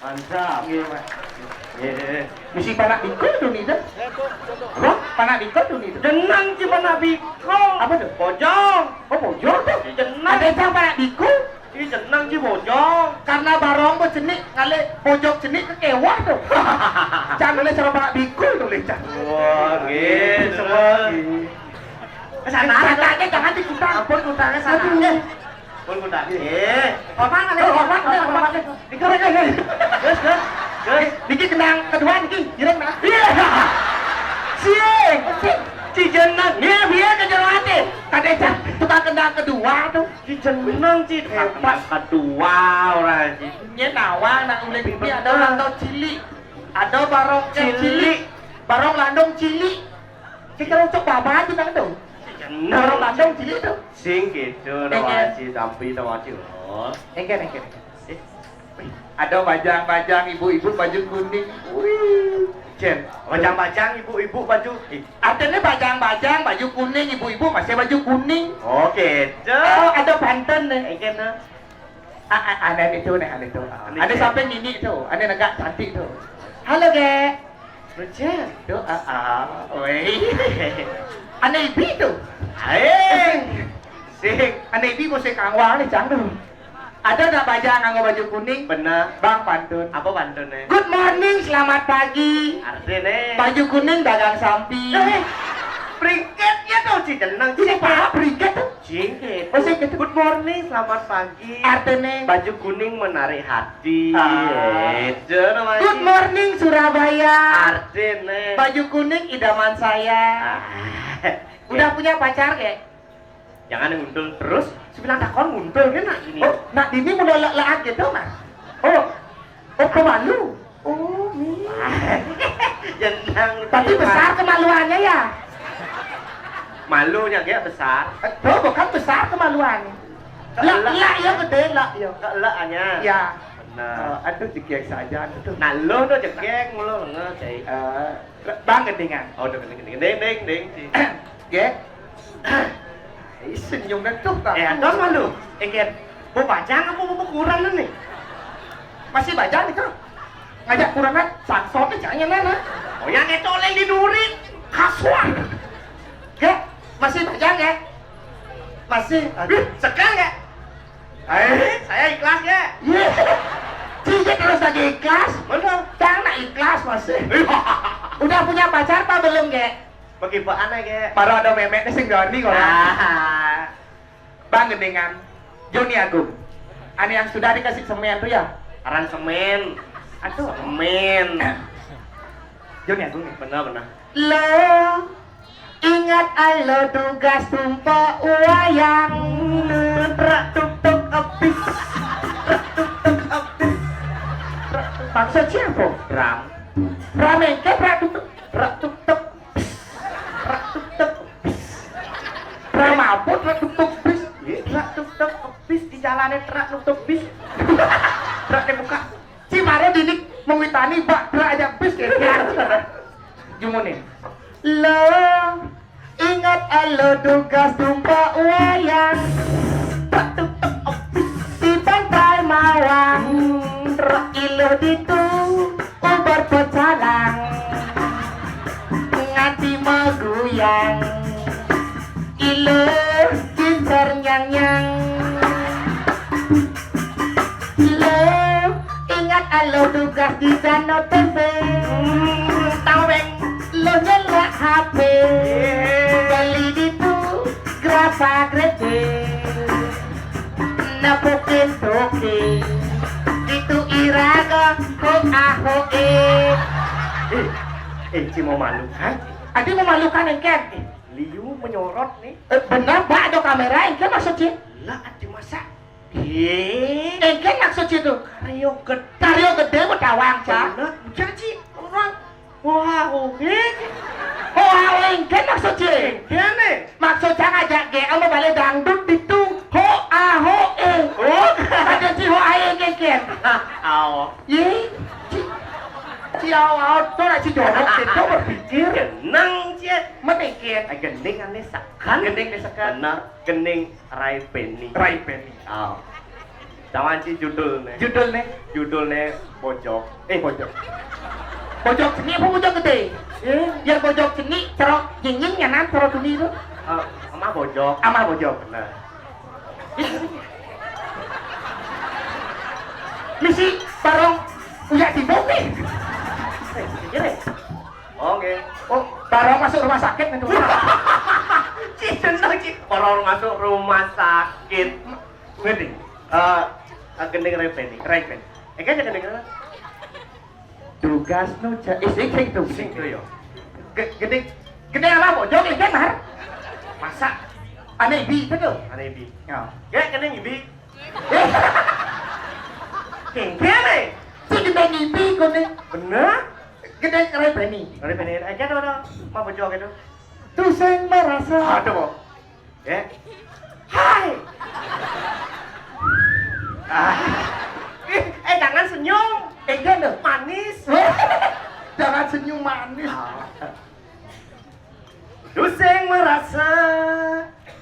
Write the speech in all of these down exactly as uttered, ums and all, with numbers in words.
Mantap. Nggih, Mas. Nggih. Misi panak bikul to ni to. Apa? Panak bikul to ni to. Jeneng ci panak bikul. Apa to? Bojong. Oh, bojong to. Ci jeneng. Ada yang panak bikul. Ci jeneng ci bojong. Karena barong bo cenik, ngalih bojong cenik ke kewah to. Cang nulis cara panak bikul nulis cang. Wah, gitu. Semua. Ke sana. Sana aja, jangan di kita. Ampun, utangnya sana. Aduh. Eh. Pun ku tadi. Eh, hormat, hormat, hormat. Iki, iki, iki. Gus, Gus, Gus. Niki kendang kedua niki, ireng nah. Iya. Sing, sing. Ci jeneng. Iya, biar ke jalan ati. Kadécang tukang kendang kedua to. Ci jeneng, ci hebat. Tukang kendang kedua ora, ci. Nyén nawang nak uling iki ada ulang tahun cilik. Ada barong cilik. Cilik. Barong landung cilik. Sing karo cok babat to nang to. Barong landung cilik to. Sing gitu, Rawaji, tampi, Rawaji. Oh. Engké, engké, engké. Eh, wih, ada bajang-bajang ibu-ibu baju kuning. Wih, Jen. Bajang-bajang ibu-ibu baju. Ih, artinya bajang-bajang baju kuning, ibu-ibu masih baju kuning. Oh, gitu. Oh, ada pantun nih. Engké, nah. Ah, ah, aneh itu nih, aneh itu. Aneh, ada Jen. Sampai nini tuh, aneh negak cantik tuh. Halo, Gek. Jen. Tuh, ah, ah, woi. Aneh ibi tuh. Aing. Sing. Aneh ibi mesti kangwang nih, cang tuh. Ada nak baja nganggo baju kuning? Bener. Bang pantun. Apa pantunnya? Good morning, selamat pagi. Artinya? Baju kuning dagang sampi. Eh, pringketnya tuh, ci jeneng. Ini paham pringket tuh? Sing gitu. Oh, sing gitu. Good morning, selamat pagi. Artinya? Baju kuning menarik hati. Ah. Itu namanya. Good morning, Surabaya. Artinya? Baju kuning idaman saya. Ah. Udah punya pacar, Gek? Jangan nguntul terus. Sebilang takon nguntul kan nak ini. Oh, nak dini mulai lek-lekan gitu, Mas. Oh. Oh, pemalu. Oh, ini. Jenang. Tapi besar kemaluannya ya. Malunya dia besar. Eh, tuh, bukan besar kemaluannya. Lek, lek ya gede, lek ya. Keleknya. Ya. Benar. Eh, aduh, jegeg saja, aduh. Nah, lo tuh jegeg mulu, nge, cai. Eh, Bang, gendingan. Oh, udah gending, gending, gending, gending, ci. Gek. Ih, senyumnya tuh, tak. Eh, ada malu. Eh, Gek, mau bajang apa mau kuran nih? Masih bajang itu. Ngajak kuran kan, sangsotnya jangan nana. Oh, yang itu oleh di durit. Kaswar. Gek, masih bajang, Gek? Masih. Aduh. Ih, sekel, Gek? Eh, saya ikhlas, Gek. Iya. Cie terus lagi ikhlas. Bener. Cang nak ikhlas masih. Iya. Udah punya pacar apa belum, Gek? Bagi apa aneh, Gek? Baru ada memek nih sing Joni kok. Ah. Bang, gendingan. Joni Agung. Aneh yang sudah dikasih semen tuh ya? Aransemen. Aduh. Semen. Joni Agung nih. Bener, bener. Lo ingat ai lo dugas tumpek wayang. Prak tuk tuk abis. Prak tuk tuk abis. Maksud siapa? Ram. Ram engké prak tuk tuk. Prak tuk tuk. Prak tuk tuk. Ram apa prak tuk tuk bis? Iya, prak tuk tuk bis di jalané prak tuk tuk bis. Prak dibuka. Ci maro dinik mawitani bak prak aja bis ya. Jumune. Lo ingat elo dugas tumpek wayang. Prak tuk tuk bis di Pantai Mawang. Truk iluh ditu ubar pecalang. Nganti maguyang. Iluh cincer nyang-nyang. Lo ingat alo dugas di Jano P B. Hmm, tahu, Beng. Lo nyelak H P. Iya. Beli ditu grasa grede. Nepukin toke. Ditu iraga ho ah ho eh. Eh, eh, ci mau malu. Hah? Adi memalukan engken. Eh, liu menyorot nih. Eh, bener, Pak, ada kamera engken maksud ci? Lah, adi masa? Eh, engken maksud ci tuh. Karyo gede. Karyo gede mau tawang, Cak. Bener, ujar ci. Orang. Wah, oke. Wah, engken maksud ci. Engken nih. Maksud cang ajak G L mau balik dangdut ditu. Ho ah ho eh. Oh. Ada ci ho ah eh engken. Aoh. Ye, ci, ci aoh-aoh to nak ci jorok itu berpikir. Jeneng, ci. Menekit. Eh, gending ane sekan. Gending ane sekan. Bener, gending Rai Penny. Rai Penny. Oh. Cawan ci judulné. Judulné? Judulné Bojog. Eh, Bojog. Bojog cenik apa Bojog gedé? Eh? Yén Bojog cenik, cara nyinging nyanan cara tuni to. Eh, Amah Bojog. Amah Bojog. Bener. Misi barong uyak timbuk nih. Eh, iya deh. Oh, nggih. Oh, barong masuk rumah sakit nih. Ci, seneng, Ci. Barong masuk rumah sakit. Ngerti? Eh, eh, gending Ray Benny, Ray Benny. Eh, kan gending Ray. Tugas nu ca-, eh, sing, sing tuh. Sing tuh, yo. Ge-, gending, gending apa, Bojog, eh, kan, Har? Masa? Ané Ibi itu tuh. Ané Ibi. Ya. Ya, gending Ibi. Eh. Gending, eh. Si gending Ibi, kuning. Bener? Gending Ray Benny. Ray Benny. Eh, kan ada, mau Bojog itu. Tuh sing merasa. Aduh, ya. Hai. Ah. Eh, eh, jangan senyum. Eh, iya, loh. Manis. Jangan senyum manis. Ah. Tusing merasa,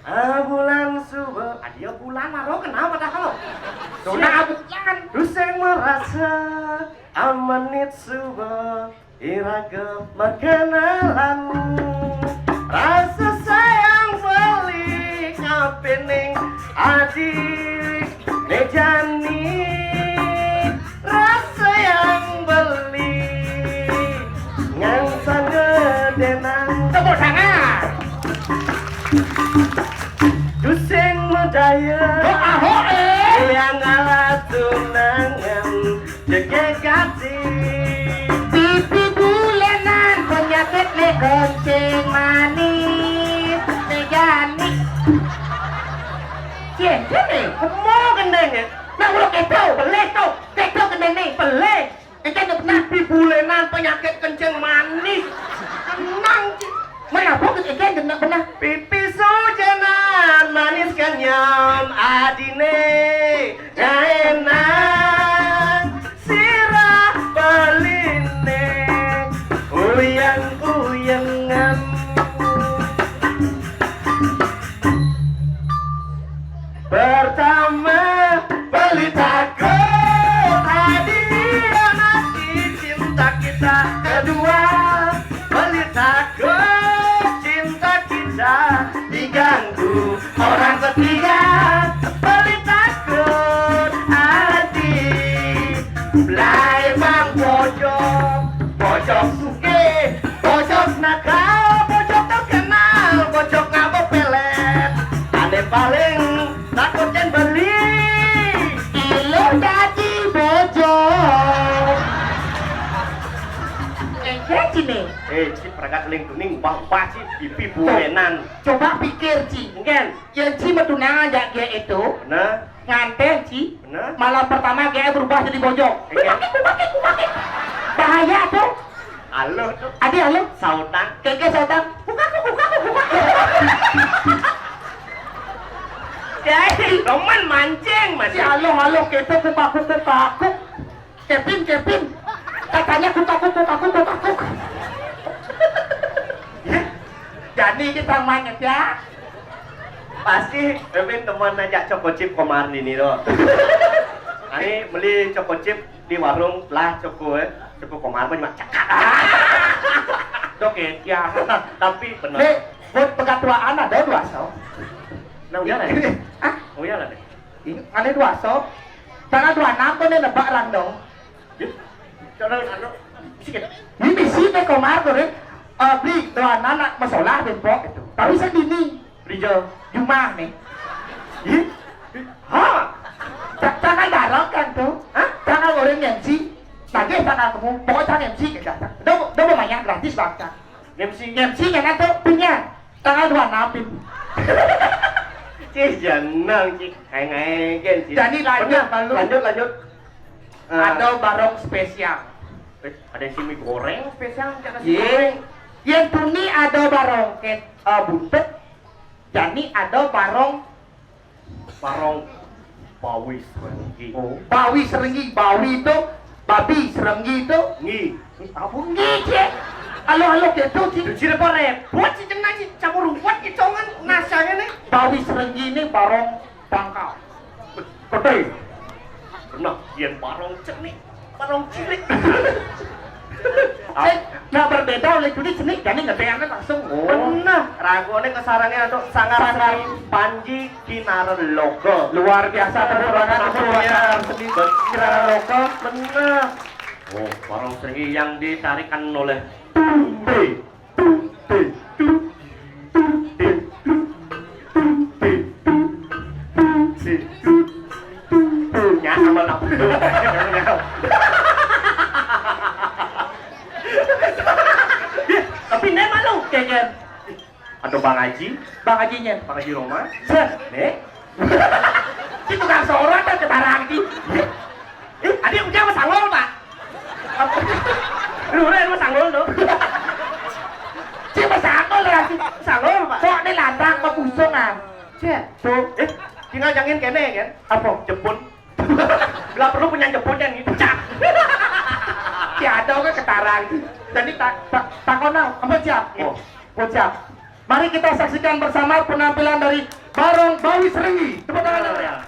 ah, bulan suba. Ah, dia bulan, aro kenapa dah kalau? Dona bulan. Tusing merasa, ah, menit suba. Iraga perkenalan, rasa sayang beli kapining adik Nejani, rasa yang beli ngan sangedénan. Tepuk tangan. Tusing medaya. Doa hoe. Yang ngalah tunangan. Jegegati. Pipi bulenan penyakit né gonceng manis né jani. Cie, cie né. Kemo gendeng ya. Nah, ulah keto. Pelih tuh. Keto gendeng né. Pelih. Engké benar. Pipi bulenan penyakit kencing manis. Tenang, Ci. Mana apa kita ikan kena benar? Pipi sujenan manis kenyam adine. Gaenan sirah beline uyang-uyangan. Pertama beli takut hadiah nanti cinta kita. Kedua beli takut cinta kita diganggu orang ketiga. Beli takut hati belai bang pojok, pojok suke, pojok nakal, pojok terkenal, pojok ngabok pelet. Ane paling takut yen beli. Ilu dadi bojok. Engké cine. Eh, Ci, perangkat lingkuning, ubah-ubah, Ci, pipi bulenan. Coba pikir, Ci. Engken. Yen Ci metunangan jak dia itu. Bener. Nganten, Ci. Bener. Malam pertama dia berubah jadi bojok. Engken. Kumakik, kumakik, kumakik. Bahaya tuh. Halo tuh. Adi, halo. Sautang. Keke sautang. Buka, buka, buka, buka. Jadi, teman mancing, Mas. Si halo, halo, kepo, kumakuk, kumakuk. Kepin, Kepin. Katanya kumakuk, kumakuk, kumakuk. Ya. Jadi kita main ya. Pasti Kepin teman aja Coko Chip Komar ini loh. Ani beli Coko Chip di warung lah Coko, eh. Coko Komar mah cuma cekak. Dok ya, ya. Tapi bener. Nih, buat pegatuaan ada dua so. Nah, udah lah. Ah, udah lah deh. Ini ada dua so. Tanggal dua enam tuh nih nebak randong. Ih, coba anu, bisi gitu. Ini bisi nih Komar tuh nih. Eh, beli dua anak masalah dempok itu. Tapi sedini. Rijal. Jumah nih. Ih, ha. Ca-, jangan bareng kan tuh. Hah? Jangan orang M C. Lagi jangan kamu. Pokoknya jangan M C gitu. Udah, udah lumayan gratis bangsa. M C. M C-nya nanti punya. Tanggal dua enam, Pin. Cih, jeneng, Cih. Aing-aing, Cih. Jadi lanjut, bener, lanjut. Lanjut, lanjut. Eh. Ada barong spesial. Eh, ada si mie goreng spesial, jangan si Ye. Goreng. Yang tuni ada barong ket, eh, buntut. Jani ada barong. Barong Bawi Serenggi. Oh, Bawi Serenggi, Bawi itu babi, Serenggi itu ngi. Apa ngi, Cek? Halo, halo, gitu, Cek. Cek apa repot, Cek, cenah, Cek, campur rumput, Cek, congan, nasanya nih. Bawi Serenggi ini barong pangkal. Gede. Nah, yen barong cenik, barong cilik. Sing, nah, berbeda oleh Juni, cenik jane ngeteane langsung. Oh. Bener. Ragone kesarangnya untuk Sanggar Sanggar Seni Panji Kinarloka. Luar biasa, tepuk tangan untuk Sanggar Seni Kinarloka. Bener. Oh, barong seni yang ditarikan oleh Tumbe. Ya, sama lah. Tapi nek malu, Keker. Aduh, Bang Haji. Bang Haji nyen. Bang Haji Roma. Set, nek. Si tukang sorot kan ketarang ki. Eh, ade yang punya Mas Angol, Pak. Lu ora Mas Angol to. Si Mas Angol ora si Mas Angol, Pak. Kok ne lantak kok pusung ah. Cek. Tuh, eh, tinggal jangin kene kan. Apa? Jepun. Bila perlu punya jepun yang ini pecah. Si ada kan ketarang. Jadi tak tak takon ah, apa siap? Oh. Bocah. Mari kita saksikan bersama penampilan dari Barong Bawis Renggi. Tepuk tangan yang meriah.